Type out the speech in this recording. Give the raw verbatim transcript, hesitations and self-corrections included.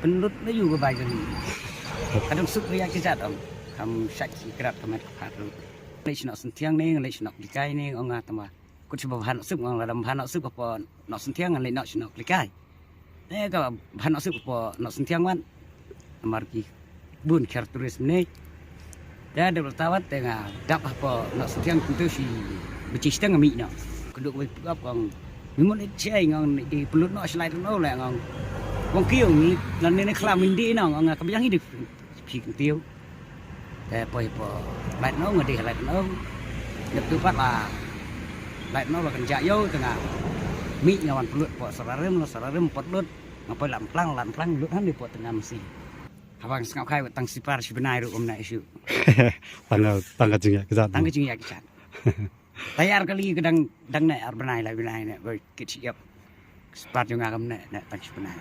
Pynlut na yu ka bai ka li. Ka dang suk ria ki jat ong. Kam shait ki krat ka met ka phat lut. Leit shnok Synthiang ne, leit shnok Likai ne, ong nga tama. Kut shu ba bha noksuk, ong la dam bha noksuk ka po nok Synthiang, leit nok shnok Likai. Ne ka bha noksuk ka po nok Synthiang wan. Amar ki bun kher turis ne. Te da tawat te nga dap ha po nok Synthiang kuntu shi bechisteng mi no. Kuduk bai pukap kong. Mimon it chai ngong i pelut no shlai no le ngong. Kong kiyo mi lan ne khla mindi no ngong ka biang i di phi kuntiu. Te poi po lait no ngadi lait no. Dep tu pat la lait no la kan ja yo tengah. Mi ngawan pelut po sararim lo sararim pot lut. Ngapoi lam plang lam plang lut han di po tengah mesi. Habang sngap khai tang sipar si benai ru um na isu. Tangga tangga jingyak kejat. Tangga jingyak kejat. Tayar kali kedang dang ne ar benai lai benai ne bai kit siap. Sipar jong ngam ne ne tang si benai.